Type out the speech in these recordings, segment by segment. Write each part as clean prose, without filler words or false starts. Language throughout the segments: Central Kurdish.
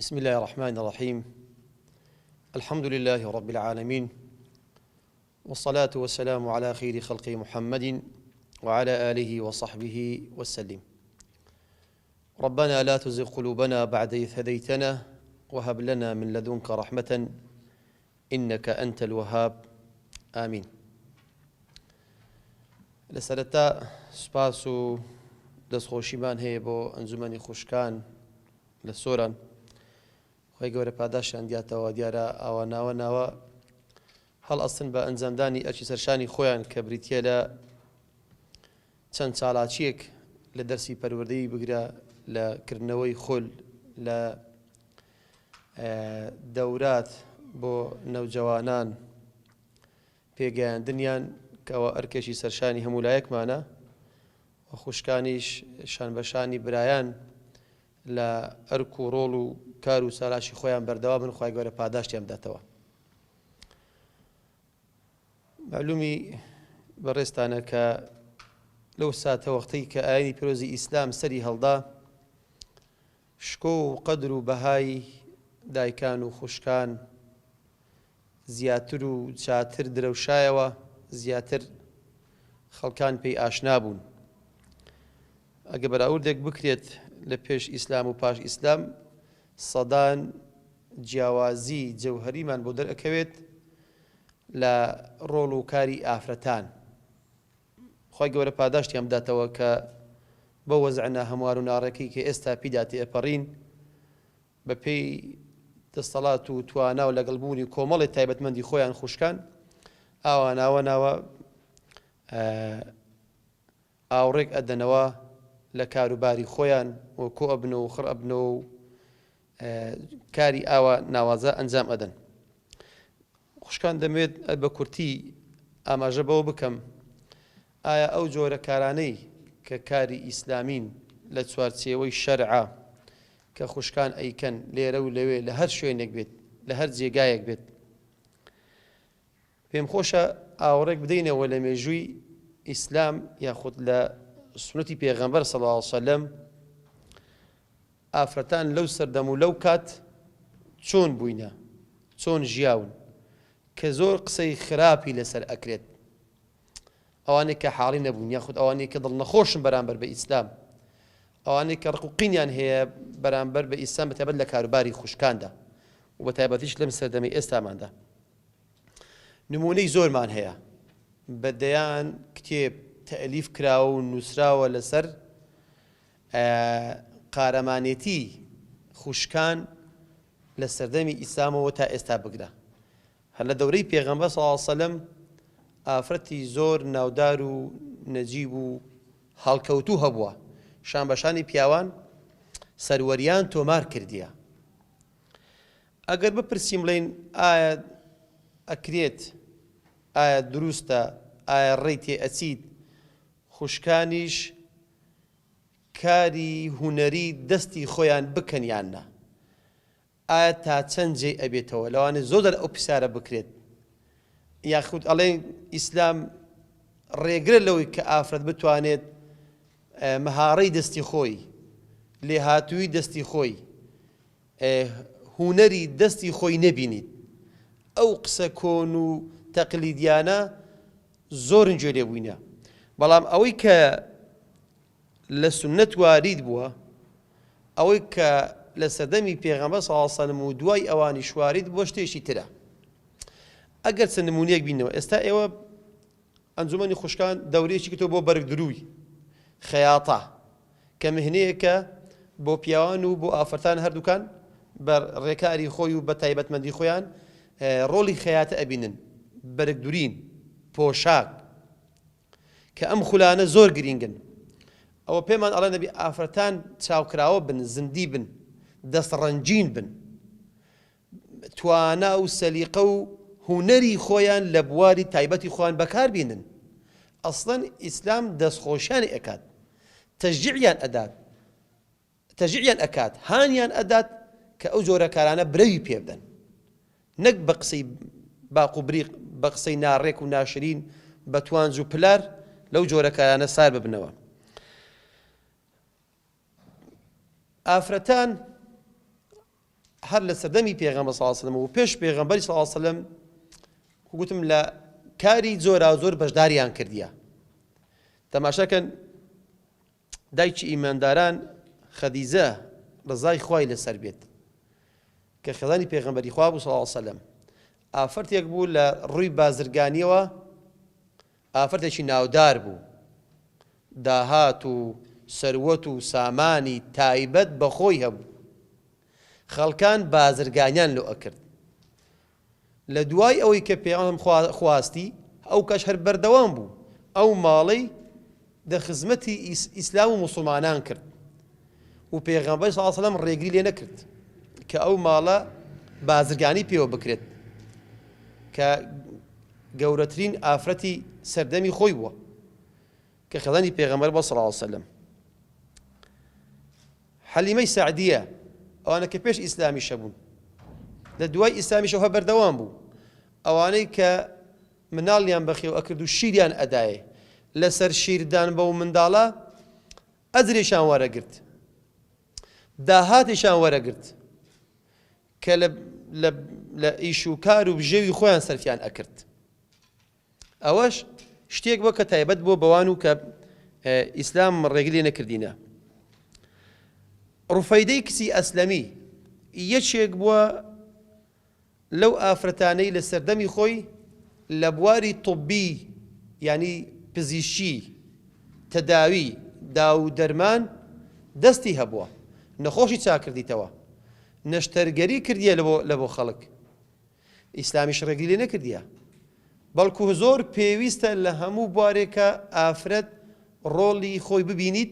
بسم الله الرحمن الرحیم الحمد لله رب العالمین والصلاة والسلام على خير خلق محمد وعلى آله وصحبه وسلم ربنا لا تزغ قلوبنا بعد إذ هديتنا وهب لنا من لدنك رحمة إنك أنت الوهاب آمین لە سەرەتا سوپاس و دەستخۆشیمان هەیە بۆ ئەنجومەنی خوشکان لە سۆران خی گەورە پاداشیان دیاتەوە دیارە ئاوا ناوە ناوە هەڵئەستن بە ئەنجامدانی ئەرکی سەرشانی خۆیان کە بریتە لە چەند چالاکییەک لە دەرسی پەروەردەیی بگرە لە کردنەوەی خول لە دەورات بۆ نەوجەوانان پێگەیاندنیان کە ئەوە ئەرکێکی سەرشانی هەموو لایەکمانە و خوشکانیش شانبەشانی برایان لە ئەرک و ڕۆڵ و کار و چالاکی خۆیان بەردەوامن خوای گەورە پاداشتیان بداتەوە. مەعلومی بەڕێزتانە کە لەو ساتەوەختەی کە ئاینی پیرۆزی ئیسلام سەری هەڵدا شکۆ و قەدر و بەهای دایکان و خوشکان زیاتر و چاتر درەوشایەوە، زیاتر خەڵکان پێی ئاشنا بوون. ئەگە بەراوردێک بکرێت لە پێش ئیسلام و پاش ئیسلام سەدان جیاوازی جەوهەریمان بۆ دەرئەکەوێت لە ڕۆڵ و کاری ئافرەتان. خوای گەورە پاداشتیان بداتەوە کە بەو وەزعە ناهەموار و ناڕێکەی کە ئێستا پیدا تێئەپەڕین بە پێی دەستەڵات و توانا و لەگەڵ بوونی کۆمەڵێ تایبەتمەندی خۆیان خوشکان ئاوا ناوە ناوە ئاوڕێک ئەدەنەوە لە کاروباری خۆیان و کۆ ئەبنەوە و خڕ ئەبنەوە و کاری ئاوا ناوازە ئەنجام ئەدەن. خوشکان دەمەوێت بە کورتی ئاماژە بەوە بکەم ئایا ئەو جۆرە کارانەی کە کاری ئیسلامین لە چوارچێوەی شەرعە کە خوشکان ئەیکەن لێرە و لەوێ لە هەر شوێنێک بێت لە هەر جێگایەک بێت پێم خۆشە ئاوڕێک بدەینەوە لە مێژووی ئیسلام یاخود لە سونەتی پێغەمبەر صلی اللە علیە وسلم ئافرەتان لەو سەردەم و لەو کات چۆن بووینە چۆن ژیاون کە زۆر قسەی خراپی لەسەر ئەکرێت ئەوانەی کە حاڵی نەبوون یاخود ئەوانەی کە دڵنەخۆشن بەرامبەر بە ئیسلام ئەوانەی کە ڕق و قینیان هەیە بەرامبەر بە ئیسلام بەتایبەت لە کاروباری خوشکاندا و بەتایبەتیش لەم سەردەمی ئێستاماندا نموونەی زۆرمان هەیە بە دەیان کتێب تەئلیف کراوە و نووسراوە لەسەر قارەمانێتی خوشکان لە سەردەمی ئیسلامەوە تا ئێستا بگرە هەر لە دەورەی پێغەمبەر صلی اللە علیە وسلم ئافرەتی زۆر ناودار و نەجیب و هەڵکەوتوو هەبووە شان بەشانی پیاوان سەروەریان تۆمار کردیە ئەگەر بپرسین بڵێین ئایا ئەکرێت، ئایا دروستە، ئایا ڕێی تێ ئەچیت خوشکانیش کاری هونەری دەستی خۆیان بکەن یان نا؟ ئایا تا چەند جێی ئەبێتەوە؟ لەوانەیە زۆر جار ئەو پرسیارە بکرێت یاخود ئەڵێن ئیسلام ڕێگرە لەوەی کە ئافرەت بتوانێت مەهارەی دەستی خۆی، لێهاتوویی دەستی خۆی، هونەری دەستی خۆی نەبینیت. ئەو قسە کۆن و تەقلیدیانە زۆرن گوێ لێ بووینە. بەڵام ئەوەی کە لە سوننەت وارید بووە، ئەوەی کە لە سەردەمی پێغەمبەر صلی اللە علیە وسلم و دوای ئەوانیش وارید بووە شتێکی ترە. ئەگەر چەند نموونەیەک بینەوە، ئێستا ئێوە ئەنجومەنی خوشکان دەورەیەکی کردووە بۆ بەرگ درووی، خەیاتە، کە مهنەیەکە بۆ پیاوان و بۆ ئافرەتان هەردووکان بە ڕێکاری خۆی و بە تایبەتمەندی خۆیان ڕۆڵی خەیاتە ئەبینن، بەرگ دورین، پۆشاک، کە ئەم خولانە زۆر گرینگن. ئەوە پێمان ئەڵێن ئەبی ئافرەتان چاوکراوە بن، زندی بن، دەست ڕەنگین بن. توانا و سەلیقە و هونەری خۆیان لە بواری تایبەتی خۆیان بەکار بینن ئەسڵەن ئیسلام دەستخۆشیانی ئەکات تەشجیعیان ئەدات تەشجیعیان ئەکات هانیان ئەدات کە ئەو جۆرە کارانە برەوی پێ بدەن نەک بە قسەی باق و بریق بە قسەی ناڕێک و ناشرین بە توانج و پلار لەو جۆرە کارانە سار ببنەوە ئافرەتان. هەر لە سەردەمی پێغەمبەر صلی اللە علیه و سلم و پێش پێغەمبەری صلی اللە علیه و سلم گوتم لە کاری جۆراوجۆر بەشداریان کردیە. تەماشاکەن دایکی ئیمانداران خەدیجە ڕەزای خوای لەسەر بێت کە خێزانی پێغەمبەری خوا بوو صلی اللە علیه و سلم ئافرەتێک بوو لە ڕووی بازرگانیەوە ئافرەتێکی ناودار بوو داهات و سەروەت و سامانی تایبەت بە خۆی هەبوو خەڵکان بازرگانیان لۆ ئەکرد لە دوای ئەوەی کە پێغەمبەر خواستی ئەو کەش هەر بەردەوام بوو ئەو ماڵەی دە خزمەتی ئیسلام و موسڵمانان کرد و پێغەمبەر صلی الله علیه و سلم ڕێگری لێ نەکرد کە ئەو ماڵە بازرگانی پێوە بکرێت کە گەورەترین ئافرەتی سەردەمی خۆی بووە کە خێزانی پێغەمبەر بووە صلی اللە علیە وسلم. حەلیمەی سەعدیە ئەوانە کە پێش ئیسلامیش هەبوون لە دوای ئیسلامیشەوە هەر بەردەوام بوو ئەوانەی کە مناڵیان بەخێو ئەکرد و شیریان ئەدایێ لەسەر شیردان بەو منداڵە ئەجرێکیان وەرەگرت داهاتێکیان وەرەگرت کە لە ئیش و کار و بژێوی خۆیان سەرفیان ئەکرد ئەوەش شتێک بووە کە تایبەت بووە بەوان و کە ئیسلام ڕێگری لێ نەکردینە. ڕوفەیدەی کچی ئەسلەمی یەکێک بووە لەو ئافرەتانەی لە سەردەمی خۆی لە بواری طبی یعنی پزیشکی تەداوی داو و دەرمان دەستی هەبووە نەخۆشی چاکردیتەوە نەشتەرگەری کردیە لە بۆ خەڵک ئیسلامیش ڕێگری لێ نەکردیە بەڵکو زۆر پێویستە لە هەموو بوارێکا ئافرەت ڕۆڵی خۆی ببینیت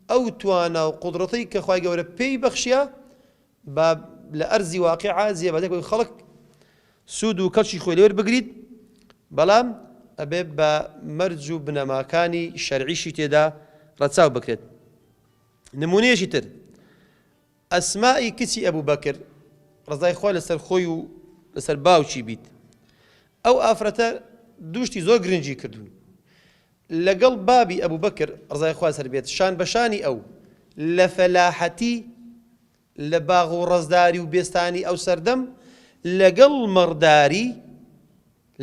ئەو توانا و قودڕەتەی کە خوای گەورە پێی بەخشیە با لە ئەرزی واقیعا جێبەجێ بکەی خەڵک سوود و کەڵکی خۆی لێ وەربگریت بەڵام ئەبێ بە مەرج و بنەماکانی شەرعیشی تێدا ڕەچاو بکرێت نمونەیەکی تر ئەسمائی کچی ئەبوبەکر، ڕەزای خوا لەسەر خۆی و لەسەر باوکی بیت، ئەو ئافرەتە دوو شتی زۆر گرنگی کردوون، لەگەڵ بابی ئەبوبەکر، ڕەزای خوا لەسەر بێت، شان بە شانی ئەو لە فەلاحەتی، لە باغ و ڕەزداری و بێستانی ئەو سەردەم، لەگەڵ مەڕداری،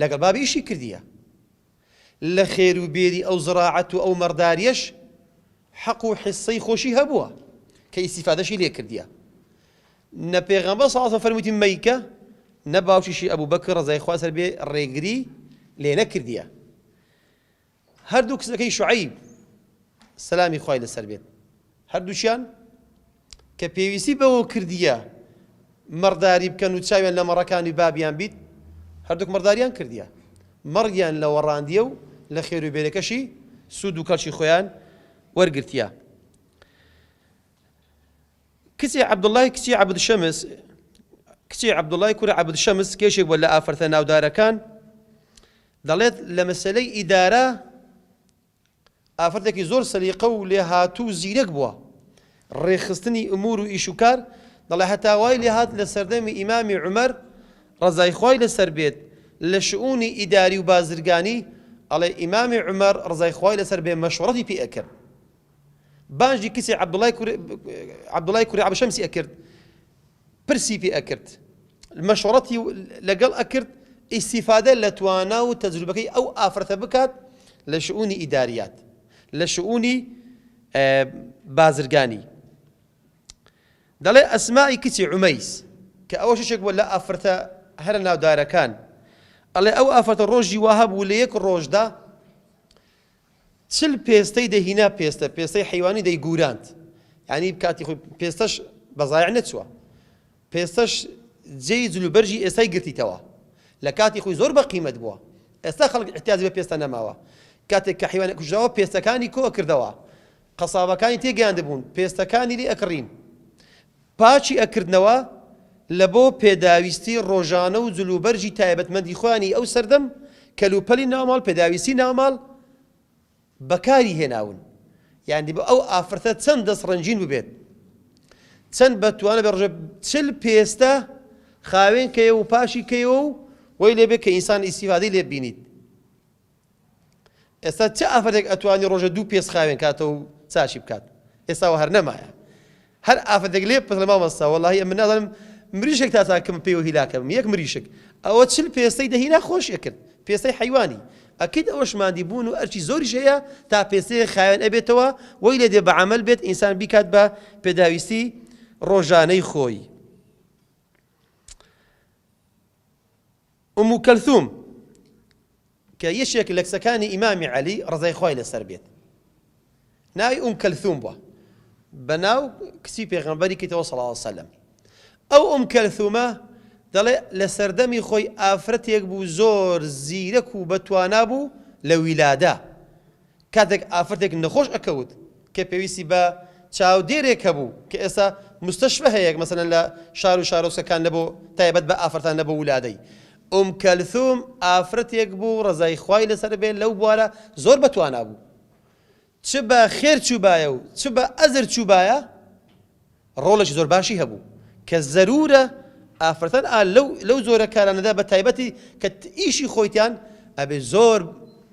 لەگەڵ بابی ئیشی کردیە. لە خێر و بێری ئەو زڕاعەت و ئەو مەڕداریەش حەق و حیسەی خۆشی هەبووە کە ئیستیفادەشی لێ کردیە. نە پێغەمبەر صلی اللە علیە و سلم فەرموویتی مەیکە، نە باوکیشی ئەبوبەکر ڕەزای خوا لەسەر بێ ڕێگری لێ نەکردیە. هەردوو کچەکەی شوعەیب سەلامی خوای لەسەر بێت هەردووکیان کە پێویستی بەوە کردیە مەڕداری بکەن و چاویان لە مەڕەکانی بابیان بیت هەردووک مەڕداریان کردیە مەڕیان لە وەڕاندیە و لە خێر و بێرەکەشی سوود و کەڵکی خۆیان وەرگرتیە. کچی عەبدوڵای کچی عەبد شەمس کچی عەبدوڵای کوڕی عەبد شەمس کێشێک بووە لە ئافرەتە ناودارەکان دەڵێت لە مەسەلەی ئیدارە ئافرەتێکی زۆر سەلیقە و لێهاتوو و زیرەک بووە ڕێکخستنی ئومور و ئیش و کار دەڵێ هەتا وای لێهات لە سەردەمی ئیمامی عومەر ڕەزای خوای لەسەر بێت لە شئونی ئیداری و بازرگانی ئەڵێ ئیمامی عومەر ڕەزای خوای لەسەر بێ مەشوەڕەتی پێ ئەکرد بانگی کچی عەبدوڵای کوری عەبدوڵای کوری عەبد شەمسی ئەکرد پرسی پێ ئەکرد مەشوەڕەتی لەگەڵ ئەکرد ئیستیفادە لە توانا و تەجروبەکەی ئەو ئافرەتە بکات لە شئونی ئیداریات لە شئونی بازرگانی دەڵێ ئەسمائی کچی عومەیس کە ئەوەش یەکێک بووە لە ئافرەتە هەرە ناودارەکان ئەڵێ ئەو ئافرەتە ڕۆژی وا هەبوو لە یەک ڕۆژدا چل پێستەی دەهینا پێستە پێستەی حەیوانی دەیگوراند یانی کاتی خۆی پێستەش بە زایع نەچووە پێستەش جێی جلوبەرگی ئێستای گرتیتەوە لە کاتی خۆی زۆر بە قیمەت بووە ئێستا خەڵک احتیاجی بە پێستە نەماوە کاتێک کە حیوانە کوژراوە پێستەکانی کۆ کردەوە قەسابەکانی تێگەیاندبوون پێستەکانی لێ ئەکڕین پاکی ئەکردنەوە لە بۆ پێداویستی ڕۆژانە و جلوبەرگی تایبەتمەندی خۆیانی ئەو سەردەم، کەلوپەلی ناوماڵ، پێداویستی ناوماڵ بەکاری هێناون. یان دیبە ئەو ئافرەتە چەند دەست ڕەنگین ببێت، چەند بەتوانە بێ ڕۆژێ چل پێستە خاوێن کەیەوە و پاشی کەیەوە و وەی لێ بێ کە ئینسان ئیستیفادەی لێ بینیت. ئێستا چ ئافرەتێک ئەتوانی ڕۆژە دوو پێست خاوێن کاتەوە و چاشی بکات ئێستا وە هەر نەمایە هەر ئافرەتێک لێ پرس لە مامۆستا وەڵاهی ئەمن نازانم. مریشک تا تاکم پێوە هیلاکە بم یەک مریشک ئەوە چل پێستەی دەهینا خۆش ئەکرد پێستەی حەیوانی ئەکید ئەوەش ماندی بوون و ئەرکی زۆریش هەیە تا پێستەیەک خاوێن ئەبێتەوە وەی لێ دێ بە عەمەل بێت ئینسان بیکات بە پێداویستی ڕۆژانەی خۆی. ئوم کەلثوم کە یەکێک لە کچەکانی ئیمامی عەلی ڕەزای خوای لەسەر بێت ناوی ئوم کەلثوم بووە بە ناو کچی پێغەمبەری کەیتەوە صلی الله علیه وسلم ئەو ئوم کەلثومە دەڵێ لە سەردەمی خۆی ئافرەتێک بوو زۆر زیرەک و بەتوانا بوو لە ویلادە کاتێک ئافرەتێک نەخۆش ئەکەوت کە پێویستی بە چاودێرێک هەبوو کە ئێستا مستەشفە هەیە مەسەلەن لە شار و شارۆچکەکان لە بۆ تایبەت بە ئافرەتان لە بۆ ولادەی ئوم کەلثوم ئافرەتێک بوو ڕەزای خوای لەسەر بێ لەو بوارە زۆر بەتوانا بوو چ بە خێر چووبایە و چ بە ئەزر چووبایە ڕۆڵێکی زۆر باشی هەبوو کە زەرورە ئافرەتان ئا لەو لەو جۆرە کارانەدا بە تایبەتی کە ئیشی خۆیتان ئەبێ زۆر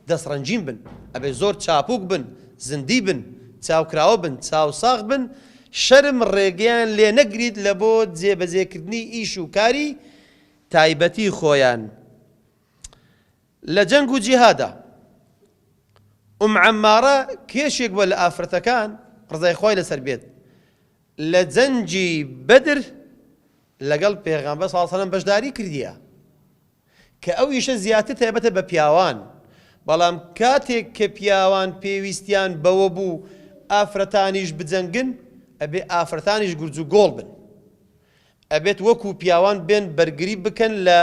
دەستڕەنگین بن ئەبێ زۆر چاپوک بن زندی بن چاوکراوە بن چاوساغ بن شەرم ڕێگەیان لێ نەگریت لە بۆ جێبەجێکردنی ئیش و کاری تایبەتی خۆیان لە جەنگ و جیهادا. ئوم عەمارە کێشێک بووە لە ئافرەتەکان ڕەزای خوای لەسەر بێت لە جەنگی بەدر لەگەڵ پێغەمبەر صلی الله علیه و بەشداری کردیە کە ئەو ئیشە زیاتر تایبەتە بە پیاوان بەڵام کاتێک کە پیاوان پێویستیان بەوە بوو ئافرەتانیش بجەنگن ئەبێ ئافرەتانیش گورج و گۆڵ بن ئەبێت وەکو پیاوان بێن بەرگری بکەن لە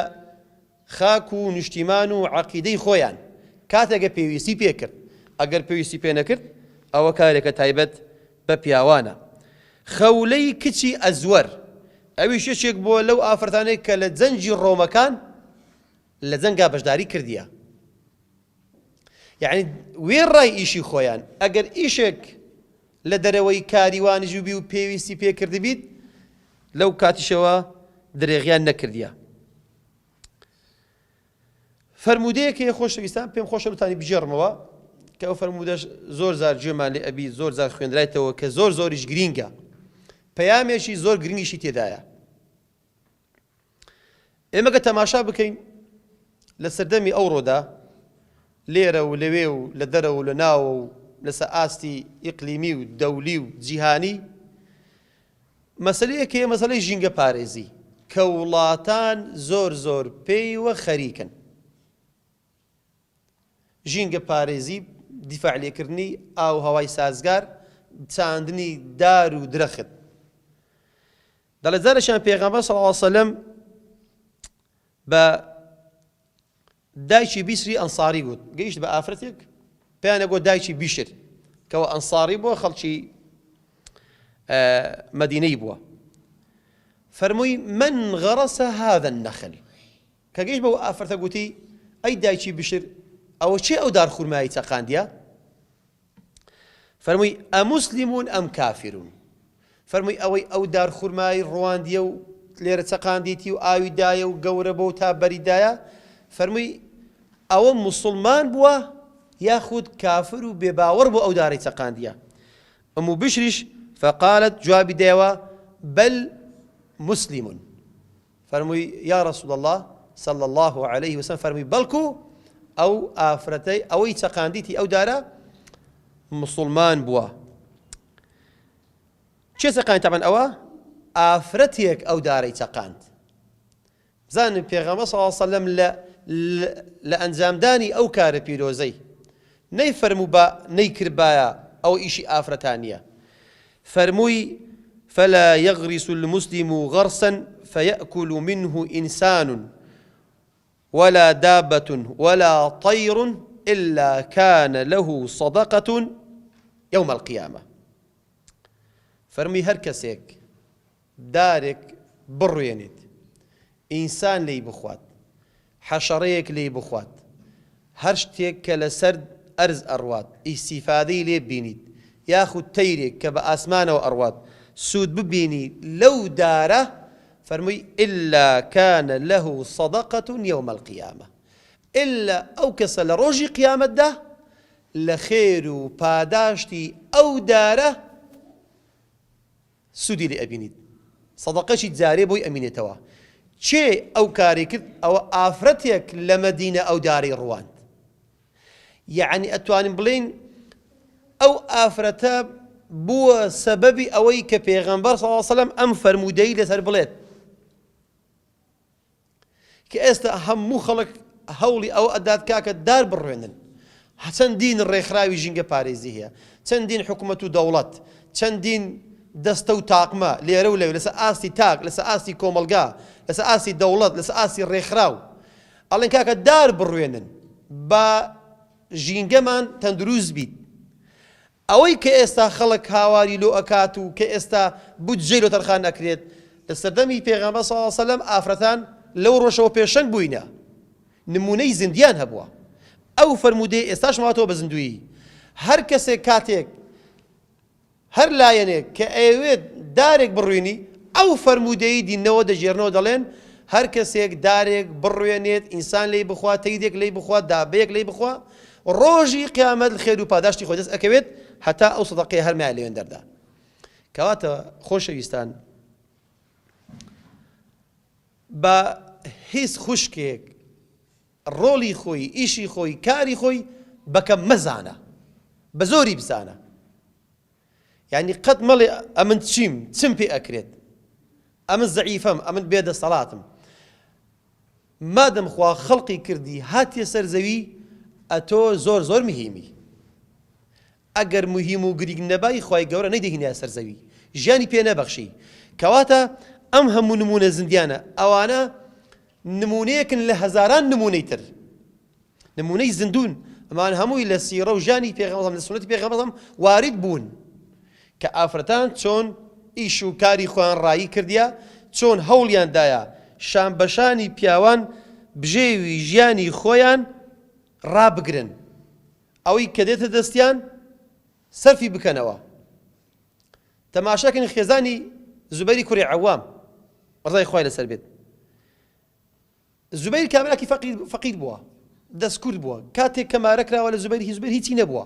خاک و نیشتیمان و عەقیدەی خۆیان کاتێک پێویستی پێ کرد، ئەگەر پێویستی پێ نەکرد ئەوە کارێکە تایبەت بە پیاوانە. خەولەی کچی ئەزوەر، ئەویش یەکێک بووە لەو ئافرەتانەی کە لە جەنگی ڕۆمەکان لە جەنگا بەشداری کردیە. یەعنی وێڕای ئیشی خۆیان ئەگەر ئیشێک لە دەرەوەی کاری وانیش بی و پێویستی پێ کردبیت لەو کاتیشەوە درێغیان نەکردیە. فەرموودەیەک هەیە خۆشەویستان پێم خۆشە بتانی بگێڕمەوە کە ئەو فەرموودەش زۆر زار گوێمان لێ ئەبی زۆر زار خوێندرایتەوە کە زۆر زۆریش گرینگە پەیامێکی زۆر گرنگیشی تێدایە ئێمە کە تەماشا بکەین لە سەردەمی ئەوڕۆدا لێرە و لەوێ و لە دەرەوە و لە ناوە و لەسەر ئاستی ئیقلیمی و دەولی و جیهانی مەسەلەیەک هەیە مەسەلەی ژینگە پارێزی کە وڵاتان زۆر زۆر پێیوە خەریکن. ژینگە پارێزی، دیفاع لێکردنی ئاو هەوای سازگار، چاندنی دار و درەخت. دەڵێ جارێکیان پێغەمبەر صلی اللە علیە وسلم بە دایکی بیسری ئەنساری گوت، گەیشت بە ئافرەتێک پێیان ئەگوت دایکی بیشر کەوە ئەنساری بووە خەڵکی مەدینەی بووە فەرمووی من غەڕەسە هذا النخل کە گەیشت بەو ئافرەتە گوتی ئەی دایکی بشر ئەوە چێ ئەو دار خورمایی چەقاندیە فەرمووی ئەموسلیمون ئەم کافرون فەرمووی ئەوەی ئەو دار خورمای ڕواندیە و لێرە چەقاندیتی و ئاوی دایە و گەورە بۆ تا بەری دایە فەرمووی ئەوە موسڵمان بووە یاخود کافر و بێباوەڕ بۆ ئەو دارەی چەقاندیە ئەم و بشریش فقالت جوابی دایەوە بل مسلم فەرمووی یا رسول اللە صلی اللە علیه وسلم فەرمووی بەڵکو ئەو ئافرەتەی ئەوەی چەقاندیتی ئەو دارە مسوڵمان بووە کێ چەقاند تەبەن ئەوە ئافرەتێک ئەو دارەی چەقاند بزانن پێغەمبەر صلی الله علیه وسلم لە لە ئەنجامدانی ئەو کارە پیرۆزەی نەی فەرموو با نەیکردبایە ئەوە ئیشی ئافرەتانیە فەرمووی، فلا یغرس المسلم غرسا فیأکل منه انسان ولا دابة ولا طیر الا کان له صدقة یوم القیامە. فەرمووی هەر کەسێک دارێک بڕوێنێت ئینسان لێی بخوات، حەشەڕەیەک لێی بخوات، هەر شتێک کە لەسەر ئەرز ئەڕوات ئیستیفادەی لێ ببینیت، یاخود تەیرێک کە بە ئاسمانەوە ئەڕوات سوود ببینی لەو دارە، فەرمووی، الا کان له صدقە یوم القیامە، الا ئەو کەسە لە ڕۆژی قیامەتدا لە خێر و پاداشتی ئەو دارە سوودی لێ ئەبینیت. سەدەقەشی جارێ بۆی ئەمینێتەوە. کێ ئەو کارەی کرد؟ ئەوە ئافرەتێک لە مەدینە ئەو دارەی ڕواند. یەعنی ئەتوانین بڵێین ئەو ئافرەتە بووە سەبەبی ئەوەی کە پێغەمبەر صلی اللە علیه وسلم ئەم فەرموودەی لەسەر بڵێت کە ئێستا هەموو خەڵک هەوڵی ئەوە ئەدات کاکە دار بڕوێنن چەندین ڕێکخراوی ژینگە پارێزی هەیە چەندین حکوومەت و دەوڵەت چەندین دەستە و تاقمە لێرە و لەوێ لەسەر ئاستی تاک لەسەر ئاستی کۆمەڵگا لەسەر ئاستی دەوڵەت لەسەر ئاستی ڕێکخراو ئەڵێن کاکە دار بڕوێنن با ژینگەمان تەندروست بیت ئەوەی کە ئێستا خەڵک هاواری لۆ ئەکات و کە ئێستا بودجەی لۆ تەرخان ئەکرێت لە سەردەمی پێغەمبەر صلی اللە علیە وسلم ئافرەتان لەو ڕۆژەوە پێشەنگ بووینە نمونەی زیندیان هەبووە ئەو فەرموودەی ئێستاش ماوەتەوە بە زیندوویی هەر کەسێک کاتێک هەر لایەنێک کە ئەیەوێت دارێک بڕوێنی ئەو فەرموودەی دینەوە دەگێرنەوە دەڵێن هەر کەسێک دارێک بڕوێنێت ئینسان لێی بخوا تەیرێک لێی بخوا دابەیەک لێی بخوا ڕۆژی قیامەت خێر و پاداشتی خۆی دەست ئەکەوێت هەتا ئەو سەدەقەیە هەر مایە لەوێندەردا کەواتە خۆشەویستان بە هیچ خوشکێک ڕۆڵی خۆی ئیشی خۆی کاری خۆی بەکەم مەزانە بە زۆری بزانە یانی قەت مەڵێ ئەمن چیم چم پێ ئەکرێت ئەمن زەعیفەم ئەمن بێ دەسەڵاتم مادەم خوا خەڵقی کردی هاتیە سەر زەوی ئەتۆ زۆر زۆر مهیمی ئەگەر مهیم و گرینگ نەبای خوای گەورە نەیدەهینایە سەر زەوی ژیانی پێ نەبەخشی کەواتە ئەم هەموو نمونە زیندیانە ئەوانە نمونەیەکن لە هەزاران نمونەی تر نمونەی زیندوون ئەمان هەمووی لە سیڕە و ژیانی پێغەمبەر لە سوننەتی پێغەمبەر وارد بوون کە ئافرەتان چۆن ئیش و کاری خۆیان ڕایی کردیە چۆن هەوڵیان دایە شان بەشانی پیاوان بژێوی ژیانی خۆیان ڕابگرن ئەوەی کە دێتە دەستیان سەرفی بکەنەوە تەماشاکەن خێزانی زوبەیری کوڕی عەوام ڕزای خوای لەسەر بێت زوبەیر کابراکی فەقیر فەقیر بووە دەستکورت بووە کاتێک کە مارە کراوە لە زوبەیر هی زوبەیر هیچی نەبووە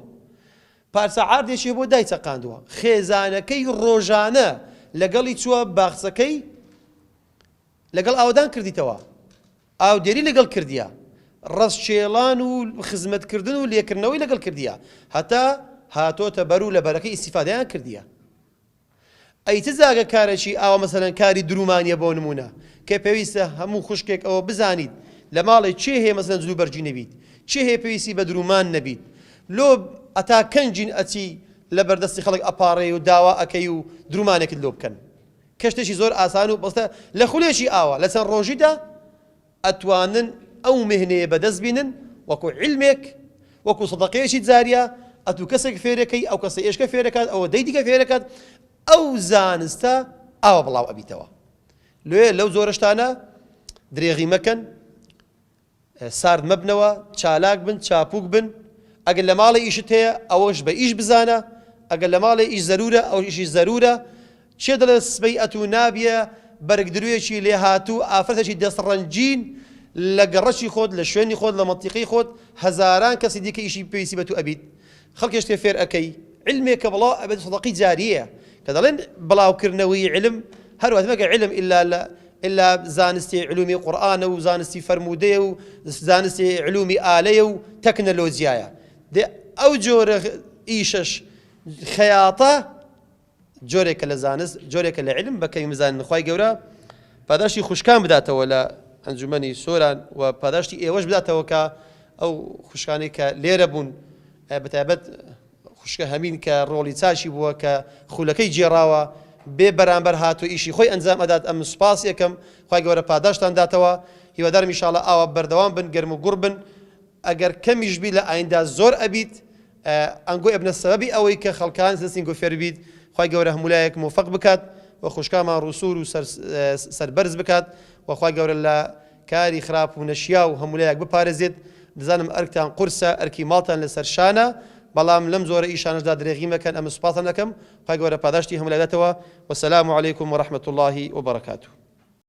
پارچە عاردێکی بۆ دای چەقاندووە خێزانەکەی ڕۆژانە لەگەڵی چووە باخچەکەی لەگەڵ ئاوەدان کردیتەوە ئاودێری لەگەڵ کردیە ڕەزکێڵان و خزمەتکردن و لێکردنەوەی لەگەڵ کردیە هەتا هاتۆتە بەر و لە بەرەکەی ئیسیفادەیان کردیە ئەی چ جاگە کارێکی ئاوا مەسەلەن کاری درومانیە بۆ نمونە کە پێویستە هەموو خوشکێک ئەوە بزانیت لە ماڵێ کێ هەیە مەسەلەن جلو بەرگی نەبیت کێ هەیە پێویستی بە درومان نەبیت لۆ ئەتا کەنجین ئەچی لە بەردەستی خەڵک ئەپاڕێی و داوا ئەکەی و درومانێکت لۆ بکەن کە شتێکی زۆر ئاسان و بەستە لە خولێکی ئاوا لە چەند ڕۆژیدا ئەتوانن ئەو مهنەیە بەدەست بینن وەکو عیلمێک وەکو سەدەقەیەکی جاریە ئەتوو کەسێک فێرەکەی ئەو کەسە ئێشکە فێرەکات ئەوە دەی دیکە فێرەکات ئەو زانستە ئاوا بڵاو ئەبیتەوە لێ لەو جۆرە شتانە درێغی مەکەن سارد مەبنەوە، چالاک بن، چاپوک بن، ئەگەر لە ماڵێ ئیشت هەیە ئەوەش بە ئیش بزانە، ئەگەر لە ماڵێ ئیش زەرورە ئەوش ئیشی زەرورە، کێ دەڵێ سبەی ئەتوو نابیە بەرگدروێکی لێهاتوو ئافرەتێکی دەست ڕەنگین لە گەڕەکی خۆت لە شوێنی خۆت لە مەنتیقەی خۆت هەزاران کەسی دیکە ئیشی پێویستی بە تو ئەبیت خەڵکێ شتێ فێر ئەکەی علمێک کە بڵاو ئەبێت سەدەقەی جاریەیە کە دەڵێن بڵاوکردنەوەی علم هەر واتە مەگە علم ئیلا لە ئیلا زانستی علومی قورئانە و زانستی فەرموودەیە و زانستی علومی ئالەیە و تەکنەلۆجیایە دێ ئەو جۆرە ئیشەش خەیاتە جۆرێکە لە زانست جۆرێکە لە علم بە کەمی بزانن خوای گەورە پاداشتی خوشکان بداتەوە لە ئەنجومەنی سۆران و پاداشتی ئێوەش بداتەوە کە ئەو خوشکانەی کە لێرە بوون بەتایبەت خوشکە هەمین کە ڕۆڵی چاکی بووە کە خولەکەی گێڕاوە بێ بەرامبەر هاتوو ئیشی خۆی ئەنجام ئەدات ئەمن سوپاسی ئەکەم خوای گەورە پاداشتان داتەوە هیوادارم ئیشاڵا ئاوا بەردەوام بن گەرم و گوڕ بن ئەگەر کەمیش بی لە ئایندا زۆر ئەبیت ئەنگۆ ئەبنە سەبەبی ئەوەی کە خەڵکان دەستین گۆ فێر بیت خوای گەورە هەموو لایەک مۆفەق بکات و خوشکامان ڕووسوور و سەربەرز بکات و خوای گەورە لە کاری خراپ و نەشیاو هەموو لایەک بپارێزێت دەزانم ئەرکتان قورسە ئەرکی ماڵتان لەسەر شانە بەڵام لەم جۆرە ئیشانەشدا درێغی مەکەن ئەمن سوپاستان ئەکەم خوای گەورە پاداشتی هەموو لایەک داتەوە وسلام علیکم ورحمة اللە وبرکاته.